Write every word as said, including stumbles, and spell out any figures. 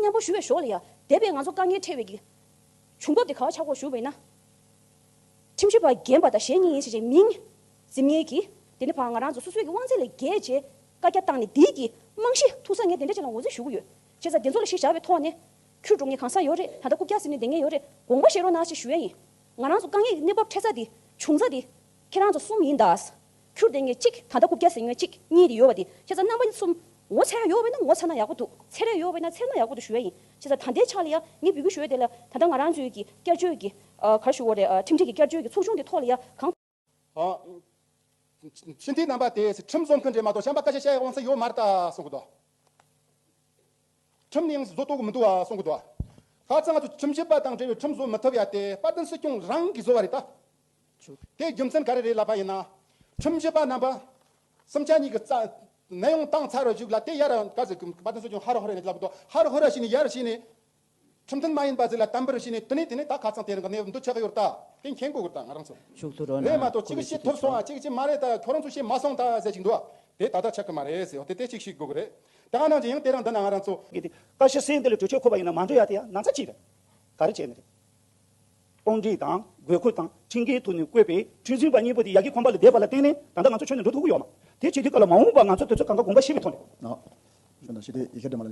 སྙན་པོ་ཞུ་བའི་ཞོར་ལ་ཡ་འདས་པའི་ང་ཚོ་དཀའ་ངལ་འཕྲད་པའི་གི་བྱུང་བབ་དེ་ག་བ་ཆགས་གོ་ཞུ་བས་ན། ཁྲིམས་ཞིབ་པ་རྒན་པ་དང་གཞོན་གཉིས་ཡིན་ཞེས་བྱས་མིང་འཛིན་མཁན་གྱི་དེ་ནི་ཕར་ང་རང་ཚོ་སོ་སོའི་གི་དབང་ཚད་ལས་བརྒལ་བྱས་བཀའ་རྒྱ་བཏང་ནས་འདིའི་གི་རྨང་གཞི་ཐུག་ས་ངས་དེ་འདྲ་ཅིག་ལ་ངོས་འཛིན་ཞུ་གི་ཡོད། བྱས་ཙང་དེ་ཚོ་ལ་གཞི་བཞག་པའི་ཐོག་ནས་ཁྱུར་འགྲོ་མཁན་གང་ས་ཡོད་རེད། ད་ལྟ་རྐུབ་བཀྱག་ཟེར་ནས་བསྡད་མཁན་ཡོད་རེད། དགོངས་པ་བཞེས་རོགས་གནང་ཞེས་ཞུ་ཡ་ཡིན། ང་རང་ཚོ་དཀའ་ངལ་གྱི་གནས་བབ་འཕྲད་ས་དེ་བྱུང་ས་དེ་ཁྱེད་རང་ཚོ་གསུམ་ཡིན་ད། ཁྱུར་དེ་ངས་གཅིག་ད་ལྟ་རྐུབ་བཀྱག་ཟེར་མཁན་གཅིག་གཉིས་དེ་ཡོད་པ་དེ་བྱས་ཙང་རྣམ་པ་གཉིས་གསུམ་ངོ་ཚ་ཡ་ཡོད་པ་ཡིན་ན་ངོ་ཚ་ན་ཡག་པོ་འདུག་ཚེ་རེ་ཡོད་པ་ཡིན་ན་ཚེ་ན་ཡག་པོ་འདུག་ཞུ་ཡ་ཡིན། བྱས་ཙང་ད་ལྟའི་ཆ་ལ་ཡ་ངས་འབོད་སྐུལ་ཞུ་ཡ་དེ་ལ་ད་ལྟ་ང་རང་ཚོའི་གི་བསྐྱར་བཅོས་ཀྱི་ཨ་ག་རེ་ཞུ་དགོས་རེད། ཨ་ཁྲིམས་སྒྲིག་གི་བསྐྱར་བཅོས་ཀྱི་ཚོགས་ཆུང་དེ་ཐོག་ལ་ཡ་གང་ཨ། སྤྱི་འཐུས་རྣམ་པ་དེ་ཁྲིམས་བཟོ་མཁན་རེད་མ་གཏོགས་གཞན་པ་སྐད་ཆ་བཤད་ཡག་དབང་ཚད་ཡོད་མ་རེད་ད་གསུང་གི་འདུག་ཁྲིམས་ནི་ཡང་བཟོ་ཐུབ་ཀྱི་མི་འདུག་ཨ་གསུང་གི་འདུག་ཁ་ཚང་ང་ཚོ་ཁྲིམས་ཞིབ་པ་དང་འབྲེལ་བའི་ཁྲིམས་བཟོ་མི་ཐུབ་ཡ་དེ་དཔལ་ལྡན་སྲིད་སྐྱོང་རང་གིས་བཟོ་བ་རེད་ད། དེའི་རྒྱུ་མཚན་ག་རེ་རེད་ལབ་པ་ཡིན་ན། ཁྲིམས་ཞིབ་པ་རྣམ་པ་གསུམ་ཆ་གཉིས་ཀྱི་རྩ་ནད་ཡོང་བཏང་ཚར་བའི་གཞུག་ལ་དེ་ཡར་ག་ཟེར་གི་དཔལ་ལྡན་སྲིད་སྐྱོང་ཧ་ར་ཧོ་ར་ནས་ལབ་འདུག་ཧ་ར་ཧོ་ར་བྱས་ནས་ཡར་བྱས་ནས། ཁྲིམས་མཐུན་མ་ཡིན་པ་ཟིག་ལ་བསྟན་འབུལ་བྱས་ནས་དེ་ནས་དེ་ནས་ད་ཁ་ཚང་དེ་རིང་གི་གནས་བབ་འདི་ཆགས་ཀྱི་ཡོད་ད། དེ་མཁྱེན་དགོས་ཀྱི་ད་ང་རང་ཚོ། ཤུགས་ཐུ་རོ་རེད་མ་གཏོགས་གཅིག་བཤད་ཐུབ་སོང་ཨ་གཅིག་གཅིག་མ་རེད་ད་ཁྱོད་རང་ཚོ་བཤད་མ་སོང་ད་ཟེར་གྱི་འདུག་ཨ། དེ་ད་ལྟ་ཆགས་ཀྱི་མ་རེད་ཟེར་བ་དེ་དེ་གཅིག་ཤེས་དགོས་ཀྱི་རེད། ད་ག་ནང་བཞིན་ཡང་དེ་རིང་འདི་ན་ང་རང་ཚོ། གི་དེ་བཀའ་ཤག་གསན་དེ་ལ་གྲོས་ཆོད་འཁོད་པ་ཡིན་ན་མ་འགྲོ་ཡ་དེ་ཡ་ན་ཚ་གཅིག་རེད། ག་རེ་བྱས་ནས་རེད། དཔུང་སྒྲིག་དང་དགོས་མཁོ་དང་ཁྲིམས་འགལ་ཐོག་ནས་བཀོད་པའི་ཁྲིམས་འཛིན་པ་གཉིས་པོ་དེ་ཡ་གི་ཁང་པ་ལ་བསྡད་པ་ལ་བརྟེན་ནས་ད་ལྟ་ང་ཚོ་ཁྱོན་ནས་འགྲོ་ཐུབ་ཀྱི་ཡོད་མ་རེད། དེ་བྱེད་དུས་སྐབས་ལ་མ་འོངས་པ་ང་ཚོ་དེ་ཚོ་གང་ག་དགོངས་པ་བཞེས་པའི་ཐོག་ནས། ཨ། ཞུ་ན་ཞུ་དེ་ཡི་གེ་འདྲ་མ་ལ།